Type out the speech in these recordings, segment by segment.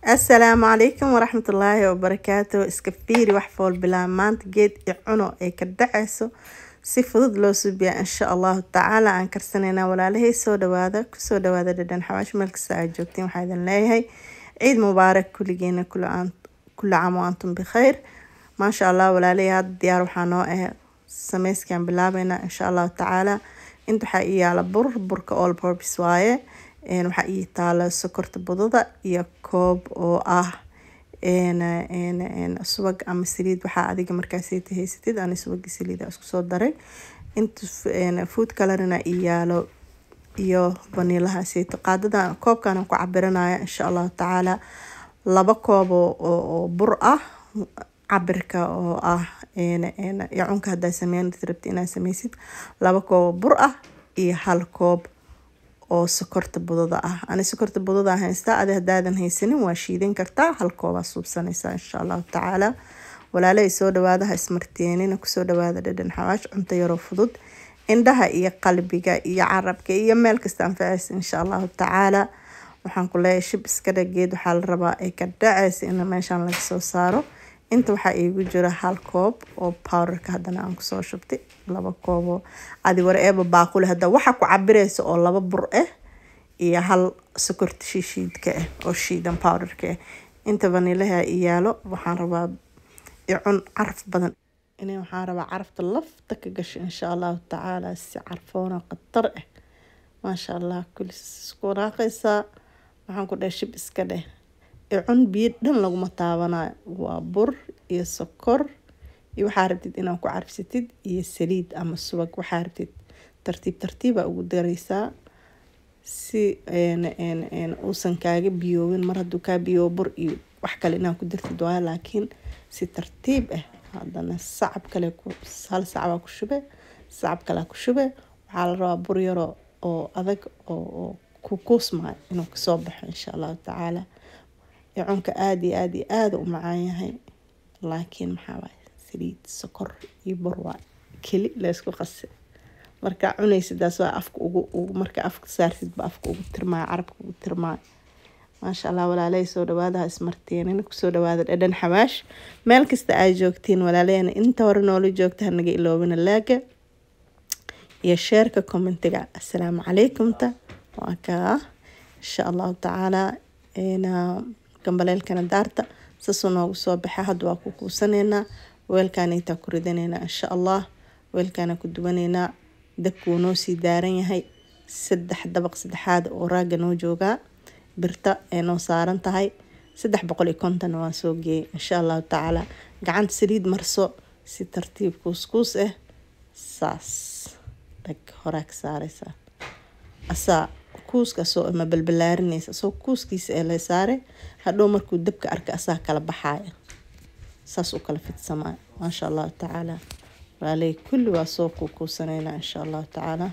Assalaamu calaykum waraxmatullaahi wabarakaatu. Iska fiiri wax fool bilaa maanta geed i cuno ay ka dhacayso si fudud loo suubiyaa insha allahu tacaala. Aan karsanaynaa walaalahay, soo dhawaada, kusoo dhawaada Dhadhan Xawaash. Meel kasta aad joogtiin waxaa idin leeyahay ciid mubaarak kulligeena, kullu caam wa antum bikhayr. Maasha allah walaalahay, hadda diyaar waxaa noo ah sameyskaan bilaabeynaa insha allahu tacaala. Inta waxaa ii yaala bur, burka all purpose waaye. Waxaa ii taala sokorta budada iyo koob oo ah subag ama saliid, waxaa adiga markaas haysatid. Ani subagi saliida isku soo daray. Inta food colorina ii yaalo iyo vanilaha sayto. Qaadada koobkan ku cabiranaya insha allahu tacaala 2 koob oo bur ah, cabirka oo ah icunka haddaa sameyn rabtid inaad sameysid, 2 koob oo bur ah iyo 1 koob oo sokorta budada ah. Ani sokorta budada haystaa, adi haddaadan haysanin waa shiidan kartaa, 1 koobaa suubsanaysaa insha allahu tacaala. Walaalay soo dhawaada, ha ismarteenina, kusoo dhawaada Dhadhan Xawaash. Cunto yaroo fudud, indhaha iyo qalbiga iyo carabka iyo meel kasta anfacaysa insha allahu tacaala. Waxaan ku leeyahay shib iska dhageed, waxaa la rabaa ay ka dhacaysa in meeshaan laga soo saaro. Inta waxaa iigu jira 1 koob oo powderka haddana aan kusoo shubtay, 2 koob oo adi war eeba baaquli hadda waxa ku cabiraysa oo 2 bur ah iyo 1 sokorta shiishiidka ah oo shiidan powderka ah. Inta vanilaha ii yaalo, waxaan rabaa icun caraf badan inay, waxaan rabaa carafta lafta ka gasho insha allahu tacaala, si carfoona khatar ah. Maasha allah, kulli isku waraaqaysaa. Waxaan ku dhahay shib iska dheh, icun biyo dhan laguma taabanayo, waa bur iyo sokor iyo waxaa rabtid inaad ku carfisatid iyo saliid ama subag, waxaa rabtid tartiib tartiiba ugu daraysaa si uusan kaaga biyoobin. Mar hadduu kaa biyoobo bur iyo wax kale inaad ku dartid waayo, laakiin si tartiib ah. Haddana sacab kale, 1 sacabaa ku shube, sacab kalea ku shube. Waxaa la rabaa bur yaro oo adag oo ku kuusmayo inuu kasoo baxo insha allahu tacaala. Icunka aada iyo aada iyo aada u macaan yahay, laakiin maxaa waaye, saliid, sokor iyo bur waay keli laysku qase. Markaa cunaysidaas waa afka ugu, marka afka saartidba afka ugu tirmaayo, carabka ugu tirmaayo. Maasha allah walaalay, soo dhawaada, ha ismarteenina, kusoo dhawaada Dhadhan Xawaash. Meel kasta aad joogtiin walaalayana, inta hore noola joogta hanaga iloobina laaga iyo sheerka, commentiga. Assalaamu calaykumta waa kaa insha allahu tacaala. Gambaleelkana daarta saasuu noogu soo baxa. Hadda waa ku kuusanaynaa, weelkaana intaa ku ridanaynaa insha allah, weelkaana ku duwanaynaa. Dabkuu noo sii daaran yahay, 3 dabaq saddexaad oo raaga noo joogaa, birta ee noo saaran tahay 350 waan soo geeyay insha allahu tacaala. Gacanta saliid marso, si tartiib kuuskuus ah saas dhag horaa ka saaraysaa, asaa kuuska soo ama balbalaarinaysa soo kuuskiisa ee la saaray. Hadhow markuu dabka arka asaa kala baxaaya, saas u kala fidsamaayo. Maasha allahu tacaala walaalay, kulli waa soo kuukuusanaynaa insha allahu tacaala.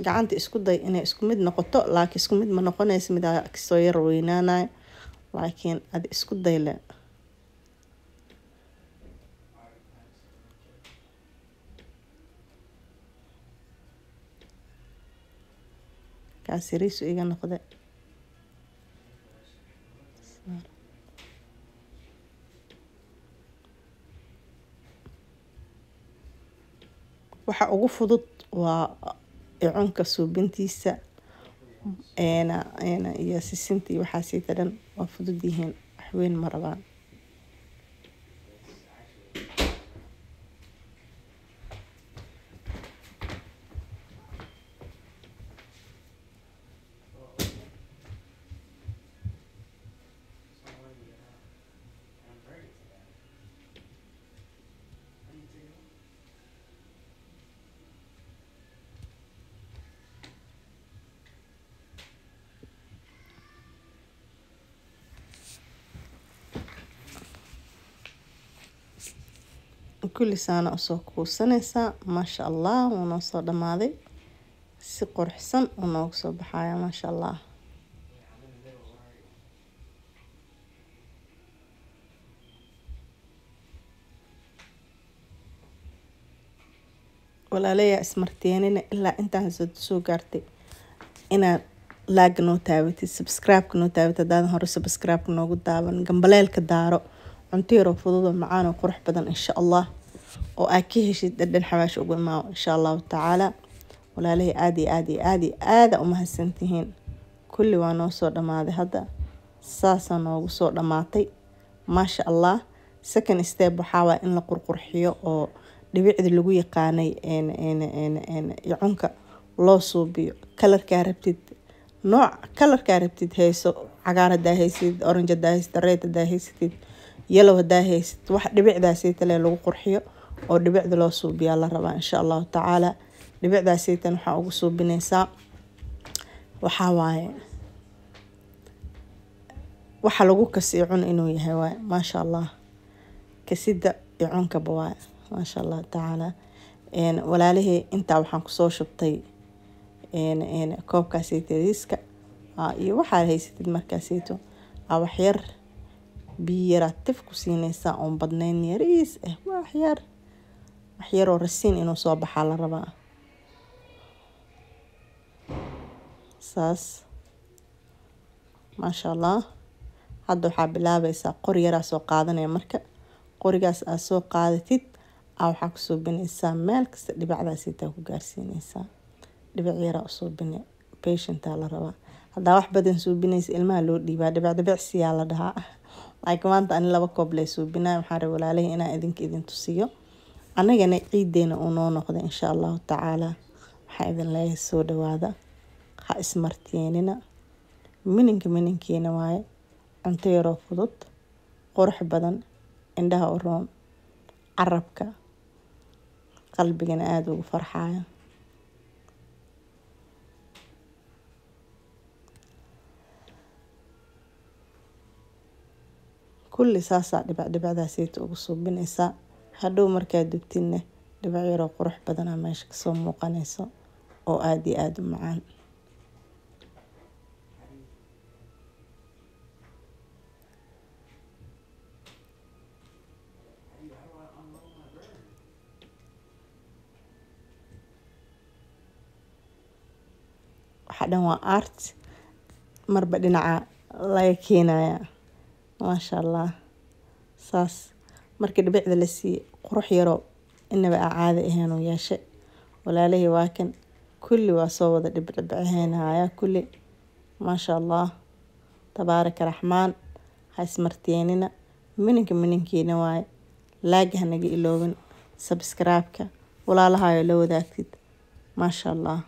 Gacanta isku day inay isku mid noqoto, laakiin isku mid ma noqonaysa, midaa kasoo yar weynaanayo, laakiin adi isku day le. Kaas yariisu iga noqde. Waxa ugu fudud waa icunka suubintiisa iyo sisinta iyo waxaasiita dhan waa fudud yihiin, waxweyn ma rabaan. Kulli saana usoo kuusanaysaa. Maasha allah, wuu noo soo dhamaaday, si quruxsan uu noogu soo baxaya maasha allah. Walaalayaa ismarteenina ilaa intaan soo gaartay inaad like noo taabatid, subscribe noo taabatid haddaadan hore subscribe noogu daawan, gambaleelka daaro. Cunto yaroo fudud oo macaan oo qurux badan insha Allah oo aad ka heshid Dhadhan Xawaash ugu imaawo insha Allahu tacaala. Walaalahey aad iyo aad iyo aad iyo aada u mahadsantihiin. Kulli waa noo soo dhamaaday, hadda saasaa noogu soo dhamaatay, maasha Allah. Second step waxaa waaya in la qurqurxiyo oo dhibicda lagu yaqaanay icunka loo suubiyo. Colorkaa rabtid, nooc colorkaa rabtid hayso, cagaar hadaa haysatid, orange hadaa haysatid, red hadaa haysatid, yellow hadaa haysatid, wax dhibicdaasaytale lagu qurxiyo oo dhibicda loo suubiyaa la rabaa insha Allahu tacaala. Dhibicdaasaytan waxaa ugu suubinaysaa waxaa waaye waxa lagu kasi icun inuu yahay waaye, maasha Allah. Kasida icunkaba waaye, maasha Allah tacaala. Walaalihii intaa waxaan kusoo shubtay koobkaasayta riiska iyo waxaad haysatid markaasayto. Waxyar biyo yaraa tif ku siinaysaa oon badnayn, yariis ah, waxyar waxyaroo rasiin inuu soo baxaa la rabaa saas, maasha Allah. Hadda waxaa bilaabaysaa qori yaraa soo qaadanaya. Marka qorigaas aad soo qaadatid waxaa ku suubinaysaa meel kasta dhibacdaasaytaa ku gaarsiinaysaa. Dhibic yaraa u suubine, patientaa la rabaa. Haddaa wax badan suubinaysa ilmaha loo dhiibaa, dhibic dhibicsiyaa la dhahaa, laakiin maanta ani 2 koob lay suubinaya. Waxaan rabay walaalahey inaan idinka idin tusiyo, annagana ciideena uu noo noqday insha Allahu tacaala. Waxaa idin leeyahay soo dhawaada, ha ismarteenina, mininka mininkiina waaye. Cunto yaroo fudud, qurux badan, indhaha u roon, carabka qalbigana aada ugu farxayo. Kulli saasaa dhibic dhibicdaasayta ugu suubinaysaa. Hadhow markaad dubtidna dhibic yaroo qurux badanaa meesha kasoo muuqanayso oo aada iyo aada u macaan. Waxaa dhan waa art, marba dhinaca laga keenaya, maasha Allah. Saas marka dhibicda la siiyey qurux yaroo inaba aa caadi ahayn uu yeeshay. Walaalahii waa kan, kulli waa soo wada dhibdhibcaheynaya kulli, maasha Allah, tabaaraka raxmaan. Ha ismarteenina, mininka mininkiina waaye. Like ha naga iloobin, subscribe-ka walaalahayo la wadaagtid, maasha Allah.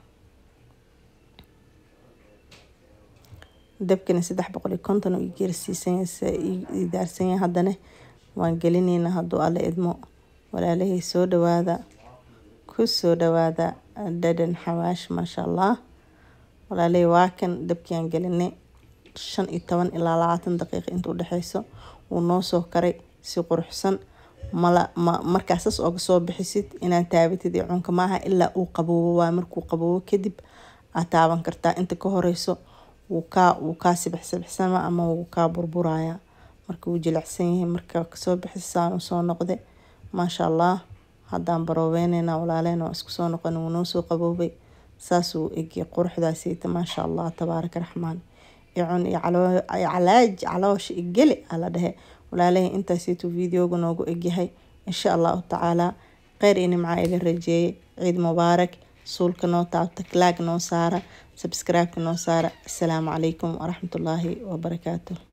Dabkana 350 uu gaarsiisan yahay, daarsan yahay. Haddana waan gelinaynaa hadduu Alle idmo. Walaalahey soo dhawaada, ku soo dhawaada Dhadhan Xawaash, maasha Allah. Walaalahey waa kan dabkii gelinay, 15 ilaa 20 daqiiqo inta u dhexeyso wuu noo soo karay si quruxsan. Mala ma markaa saas ooga soo bixisid inaad taabatid icunka maaha ilaa uu qaboobo. Waa markuu qaboobo kadib aad taaban kartaa. Inta ka horeyso wuu kaa sibix sibixsama ama wuu kaa burburaya. Marka wuu jilicsan yahay marka kasoo bixisaan uu soo noqday, maasha Allah. Haddaan baroobeyneyna walaaleyna, waa isku soo noqon, wuu noo soo qaboobay, saas uu egyahay quruxdaasayta, maasha Allah, tabaaraka raxmaan. Icun iyo calaaj caloosha igeli ala dhehe. Walaalahey intaasaytuu videoga noogu egyahay insha Allahu tacaala. Kheyr iyo nimca idin rajeeyay. Ciid mubaarak. Suulka noo taabta, like noo saara, subscribe noo saara. Asalaamu calaykum waraxmatullaahi wabarakaatu.